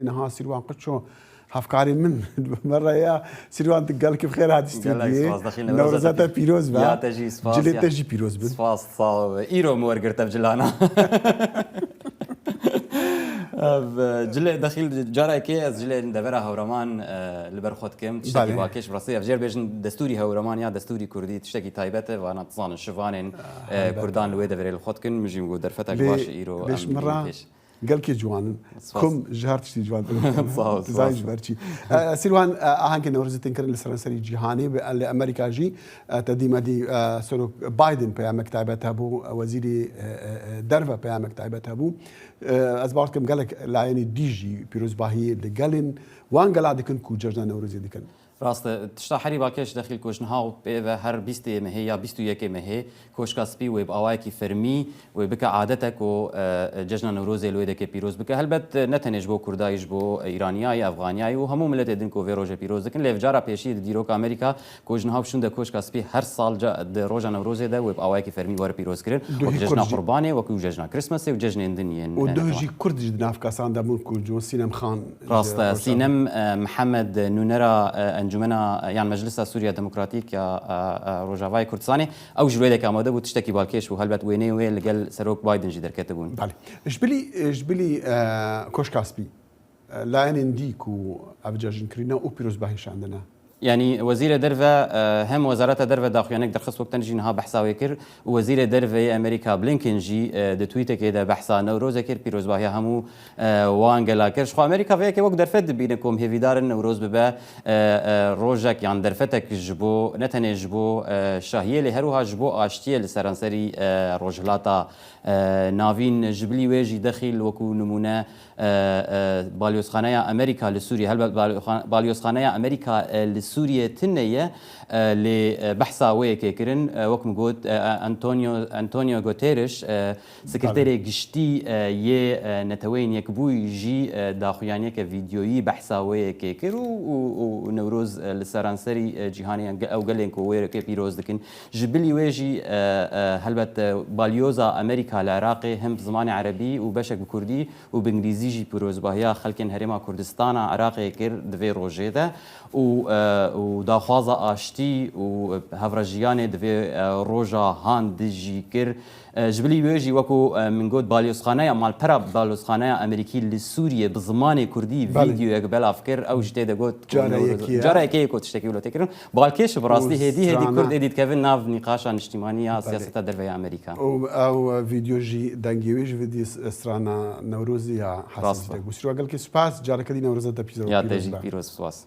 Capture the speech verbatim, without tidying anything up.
Niha Sîrwan Qeço, hevkarê min, bi me re ya. Sîrwan, tu gelkî bi xêr hatî studiyê. Gelek spas, dexîl Newroza te pîroz be. Ya te jî spas. Cilê te jî pîroz bin. Spas, sağ ol. Îro min wergirt ev cilana. Ev, e, cilê dexîl carekê ez cilê devera Hewraman, e, li ber xwe dikim. Tiştekî balkêş, bi rastî ev jê re bêjin destûrî Hewraman ya destûrî kurdî tiştekî taybet e. Vana dizanin şivanên, e, kurdan li wê deverê li xwe dikin. Min jî got derfetek baş e, îro em bêjin pêş. Gelkî ciwan in. Spas. Kum ji her tiştî ciwantir. Sağ ol, spas. Dizayî ji ber çî. E, Sîrwan, e, ahengê Newrozê tên kirin li seranserî cîhanê, bi, li Amerîka jî, e, te dî me dî, e, Serok Biden peyamek taybet hebû, e, wezîrê, e, e, e, derve peyamek taybet hebû. E, ez bawer dikim gelek layînê dî jî pîrozbahiyê li gelên wan gela dikin ku cejna Newrozê dikin. Rast e, tişta herî balkêş dexîl ku ji niha û pê ve her bîstê mehê ya bîst û yekê mehê Koşka Spî wê bi awayekî fermî wê bike adetek û, e, e, cejna Newrozê li wê deke pîroz bike. Helbet, e, ne tenê ji bo Kurdayî, ji bo, e, Îraniyayî, Efxaniyayî û hemû miletê din ku vê rojê pîroz dikin. Lê vcara pêşî di dîroka Amerîka ku ji niha şûnde Koşka Spî her sal ca-, di roja Newrozê de wê bi awayekî fermî were pîrozkirin. Wek cejna Qurbanê, wekî cejna Christmasê û cejnên din yên, û e, duh jî Kurd jî di nav kasan de bûn ku ji bo Sînem Xan. Rast e, Sînem, e, Mihemed, e, nûnera, e, Encûmena, e, yan Meclisa Sûriya Demokratîk ya, e, e, Rojavayê Kurdistanê, ew ji wê deke amade bû, tiştekî balkêş bû. Helbet wêneyê wê li gel Serok Biden jî derketibûn. Belê. Ji bilî, ji bilî, e, Koşka Spî, e, layenên dî ku ev cejn kirîne û pîrozbahî şandine. Yanî Wezîrê Derve, e, hem Wezareta Derve daxuyanek derxist wek te jî niha behsa wê kir û Wezîrê Derve yê Amerîka Blinken jî, e, di tweetekê de behsa Newrozê kir, pîrozbahiya hemû, e, wan gela kir. Ji xwe Amerîka vê yekê wek derfet dibîne ku em hêvîdar in Newroz bibe, e, e, rojek yan derfetek ji bo, ne tenê ji bo, e, şahiyê lê her wiha ji bo aştiyê li seranserî, e, Rojhilata, e, Navîn. Ji bilî wê jî dexîl wekû nimûne, e, e, Balyozxaneya Amerîka li Sûriyê, helbet balyoxan-, Balyozxaneya Amerîka, e, li Sûriyê tune ye, e, lê, e, behsa wê yekê kirin, e, wek min got, e, Antonio, Antonio Guterres, e, Sekreterê Giştî, e, yê, e, Neteweyên Yekbûyî jî, e, daxuyaniyeke vîdyoyî behsa wê yekê kir û, û, û Newroz, e, li seranserî, e, cîhanê yan ge-, ew gelên ku wê yekê pîroz dikin. Ji bilî wê jî, e, e, helbet, e, balyoza Amerîka li Iraqê hem bi zimanê erebî û beşek bi kurdî û bi îngilîzî jî pîrozbahiya xelkên Herêma Kurdistana Iraqê kir di vê rojê de û, e, û daxwaza aştî û hevrejiyanê di vê, e, roja han de jî kir. E, ji bilî wê jî wekû, e, min got, balyozxaneya, malpera balyozxaneya Amerîkî li Sûriyê bi zimanê kurdî vîdyoyek belav kir. Ew jî tê de got ku cara yekê ye ku tiştekî wilo tê kirin. Balkêş e, bi rastî hêdî hêdî Kurd êdî dikevin nav nîqaşa niştîmanî ya siyaseta derve ya Amerîka. Û ew vîdyo jî, dengê wê jî vîdyo strana Newrozî ya Hesen Rast e. Jî tê. Sirwa gelkî spas, careke dî Newroza te pîroz be. Ya te jî pîroz, spas.